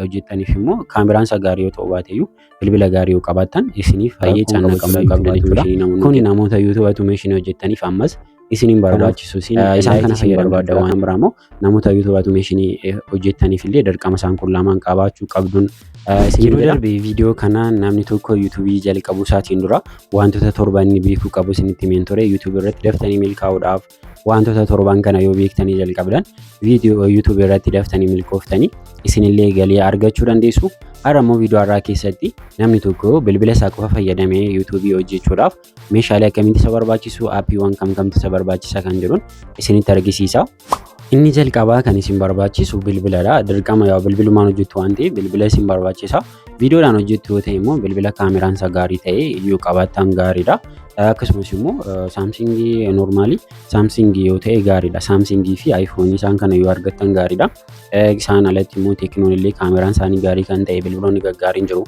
Hojjettaniif immoo kaameraan isaa gaarii yoo ta'uu baateyyuu, bilbila gaarii yoo qabaattan isiniif baay'ee cannaqamuu qabdan jechuudha. Kuni namoota YouTube automation hojjettaniif ammas isiniin barbaachisu, isin isaan kana fayyadamuu barbaadda. Waan biraa immoo namoota YouTube automation hojjettaniif illee dirqama isaan kun lamaan qabaachuu qabduun. Yeroo darbe viidiyoo kana namni tokko YouTubeii jalqabuu isaatiin dura wantoota 7 inni beekuu qabu isinitti himeen ture. YouTube irratti daftanii milkaa'uudhaaf wantoota torban kana yoo beektanii jalqabdan, viidiyoo YouTube irratti daftanii milkooftanii isinillee galii argachuu dandeessu. Har'a immoo viidiyoo har'aa keessatti namni tokko bilbila isaa qofa fayyadamee YouTubeii hojjechuudhaaf meeshaalee akkamitti isa barbaachisu, appiiwwan kam kamtu isa barbaachisa kan jedhuun isinitti argisiisa. Inni jalqabaa kan isin barbaachisu bilbiladha. Dirqama yaa bilbilumaan hojjettu waan ta'eef bilbila isin barbaachisa. Viidiyoodhaan hojjettu yoo ta'e immoo bilbila kaameraan isaa gaarii ta'e yoo qabaattan gaariidha. Akkasumas immoo Samsungii, normalii Samsungii yoo ta'e gaariidha. Samsungii fi iPhoneii isaan kana yoo argattan gaariidha. Isaan alatti immoo Tecnoon illee kaameraan isaanii gaarii kan ta'e bilbiloonni gaggaariin jiru.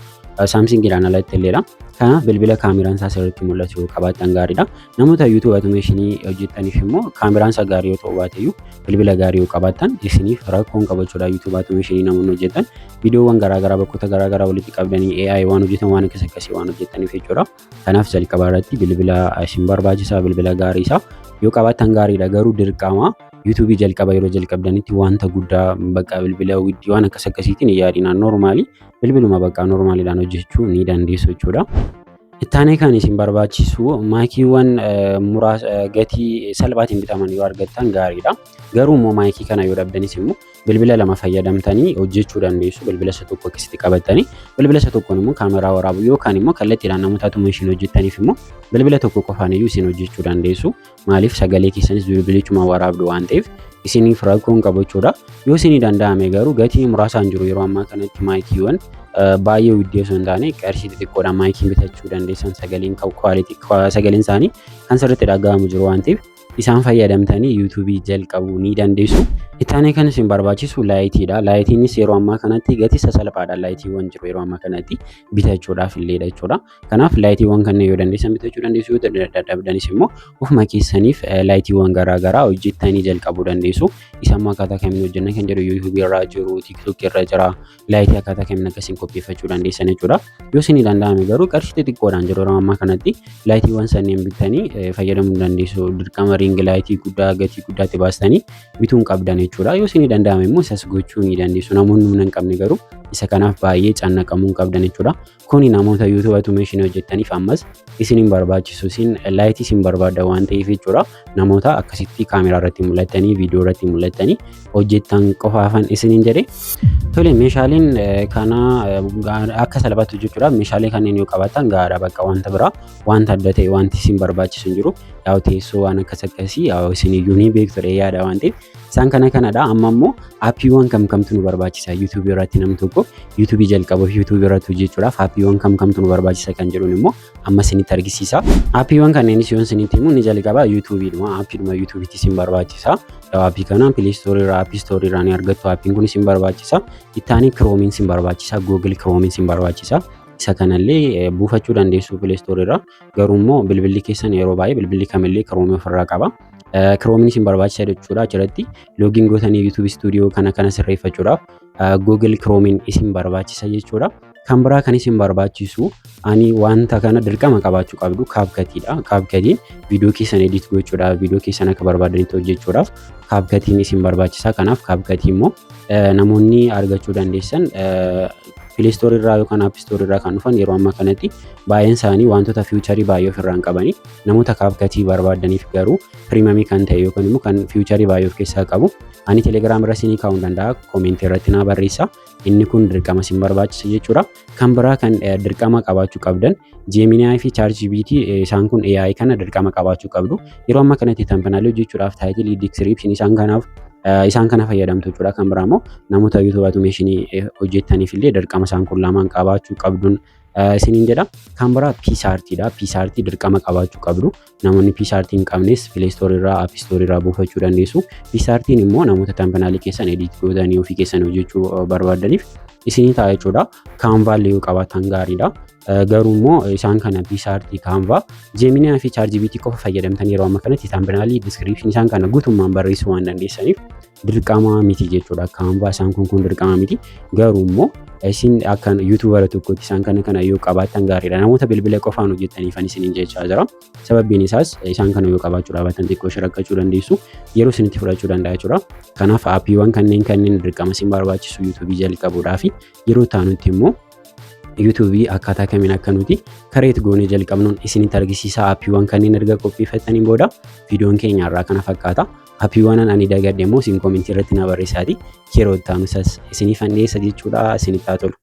Samsungiidhaan alatti illeedha. Kanaaf bilbila kaameraan isaa sirriitti mul'atu yoo qabaattan gaariidha. Namoota YouTube automationii hojjettaniif immoo kaameraan isaa gaarii yoo ta'uu baateyyuu, bilbila gaarii yoo qabaattan isiniif rakkoon qabachuudha. YouTube automationii namoonni hojjetan viidiyoowwan garaagaraa bakkoota garaagaraa walitti qabdanii AI waan hojjetan, waan akkas akkasii waan hojjettaniif jechuudha. Kanaaf jalqabaa irratti bilbila isin barbaachisaa, bilbila gaarii isaa yoo qabaattan gaariidha. Garuu dirqama YouTubeii jalqaba yeroo jalqabdanitti wanta guddaa bakka bilbila widdii waan akkas akkasiitiin hin yaadinaan, normalii bilbiluma bakka normaliidhaan hojjechuu ni dandeessu jechuudha. Ittaanee kan isin barbaachisu miciiwwan muraasa gatii salphaatiin bitaman yoo argattan gaariidha. Garuu immoo micii kana yoo dhabdanis immoo bilbila lama fayyadamtanii hojjechuu dandeessu. Bilbila isa tokko akkasitti qabattanii bilbila isa tokkoon immoo kaameraa waraabuu yookaan immoo kallattiidhaan namoota automation hojjettaniif immoo bilbila tokko qofaan iyyuu isin hojjechuu dandeessu. Maaliif, sagalee keessanis bilbilichuma waraabdu waan ta'eef isiniif rakkoon qabu jechuudha. Yoo isinii danda'ame garuu gatii muraasaan jiru yeroo ammaa kanatti miciiwwan baay'ee widdii osoo hin taane qarshii xixiqqoodhaan miciin bitachuu dandeessan, sagaleen quality sagaleen isaanii kan sirriitti dhaga'amu jiru waan ta'eef isaan fayyadamtanii YouTubeii jalqabuu ni dandeessu. Ittaanee kan isin barbaachisu lightiidha. Lightiinis yeroo ammaa kanatti gatii sasalphaadha. Lightiiwwan jiru yeroo ammaa kanatti bitachuudhaaf illeedha jechuudha. Kanaaf lightiiwwan kanneen yoo dandeessan bitachuu dandeessu, yoo dadhabdanis immoo ofuma keessaniif lightiiwwan garaagaraa hojjettanii jalqabuu dandeessu. Isa immoo akkaataa kamiin hojjenna kan jedhu YouTubeii irra jiru, TikTokii irra jira. Lightii akkaataa kamiin akkasiin qopheeffachuu dandeessan jechuudha. Yoo isinii danda'ame garuu qarshii xixiqqoodhaan jiru yeroo ammaa kanatti lightiiwwan sanneen bitanii fayyadamuu dandeessu. Dirqama ring lightii guddaa gatii guddaatti baastanii bituu hin qabdan jechuudha. Yoo isinii danda'ame immoo isas gochuu ni dandeessu. Namoonni humna hin qabne garuu isa kanaaf baay'ee cannaqamuu hin qabdan jechuudha. Kuni namoota YouTube automation hojjettaniif ammas isin hin barbaachisu, isin lightii isin barbaada waan ta'eef jechuudha. Namoota akkasitti kaameraa irratti mul'attanii, viidiyoo irratti mul'attanii hojjettan qofaafan isiniin jedhe. Tole, meeshaaleen kana akka salphaatti hojjechuudhaaf meeshaalee kanneen yoo qabaattan gahaadha. Bakka wanta biraa wanta adda ta'e wanti isin barbaachisu hin jiru. Yaa'u teessoo waan akkas akkasii yaa'u isin iyyuu ni beektu yaada waan ta'eef isaan kana kanadha. Amma immoo appiiwwan kam kamtu nu barbaachisa? YouTubeii irratti namni tokko YouTubeii jalqabuuf, YouTubeii irratti hojjechuudhaaf appiiwwan kam kamtu nu barbaachisa kan jedhuun immoo amma isinitti argisiisa. Appiiwwan kanneenis yoon isinitti himu, ni jalqaba YouTubeiidhuma, appiidhuma YouTubeiitti isin barbaachisa. Appii kana Play Storeii irraa, App Storeii irraa ni argattu. Appiin kun isin barbaachisa. Ittaanii Chromeiin isin barbaachisa. Google Chromeiin isin barbaachisa. Isa kanallee buufachuu dandeessu Play Storeii irraa. Garuu immoo bilbilli keessan yeroo baay'ee bilbilli kamillee Chromeii ofirraa qaba. Chromeiin isin barbaachisa jechuudha. Achirratti login gootanii YouTube Studio kana kana sirreeffachuudhaaf Google Chromeiin isin barbaachisa jechuudha. Kan biraa kan isin barbaachisu, ani wanta kana dirqama qabaachuu qabdu, CapCutiidha. CapCutiin viidiyoo keessan edit gochuudhaaf, viidiyoo keessan akka barbaadanitti hojjechuudhaaf CapCutiin isin barbaachisa. Kanaaf CapCutii immoo namoonni argachuu dandeessan Play Storeii irraa yookaan App Storeii irraa kan dhufan yeroo ammaa kanatti baay'een isaanii wantoota featureii baay'ee ofirraa hin qabani. Namoota CapCutii barbaadaniif garuu premiumii kan ta'e yookaan immoo kan featureii baay'ee of keessaa qabu ani Telegram irra isinii kaa'uu danda'a, commentii irratti naa barreessa. Inni kun dirqama isin barbaachisa jechuudha. Kan biraa kan dirqama qabaachuu qabdan Gemini fi ChatGPT, isaan kun AI kana dirqama qabaachuu qabdu. Yeroo ammaa kanatti thumbnailii hojjechuudhaaf, titleii, descriptionii isaan kanaaf isaan kana fayyadamtu jechuudha. Kan biraa immoo namoota YouTube automationii hojjettaniif illee dirqama isaan kun lamaan qabaachuu qabduun isiniin jedha. Kan biraa PicsArtiidha. PicsArtii dirqama qabaachuu qabdu. Namoonni PicsArtii hin qabnes Play Storeii irraa, App Storeii irraa buufachuu dandeessu. PicsArtiin immoo namoota thumbnailii keessan edit gootanii ofii keessan hojjechuu barbaadaniif isinii ta'a jechuudha. Canvallee yoo qabaatan gaariidha. Garuu immoo isaan kana PicsArtii, Canva, Gemini fi ChatGPT qofa fayyadamtan yeroo ammaa kanatti thumbnailii, descriptionii isaan kana guutummaan barreessuu waan dandeessaniif Dirqama miti jechuudha. Canva isaan kun dirqama miti. Garuu immoo isin akka YouTuber tokkotti isaan kana kana yoo qabaattan gaariidha. Namoota bilbila qofaan hojjettaniifan isiniin jechaa jira. Sababbiin isaas isaan kana yoo qabaachuu dhabaattan xiqqoo ishee rakkachuu dandeessu. Yeroo isinitti fudhachuu danda'a jechuudha. Kanaaf aappiiwwan kanneen kanneen dirqama isin barbaachisu YouTubeii jalqabuudhaaf. Yeroo taanutti immoo YouTubeii akkaataa kamiin akka nuti create goonee jalqabnuun isinitti argisiisa. Aappiiwwan kanneen erga qopheeffattaniin booda viidiyoon keenya irraa kana fakkaata. Aappiiwwan ani dagadhe immoo isin commentii irratti na barreessaati. Yeroo itti aanu isiniif dhiyeessa jechuudha. Isinitti haa tolu.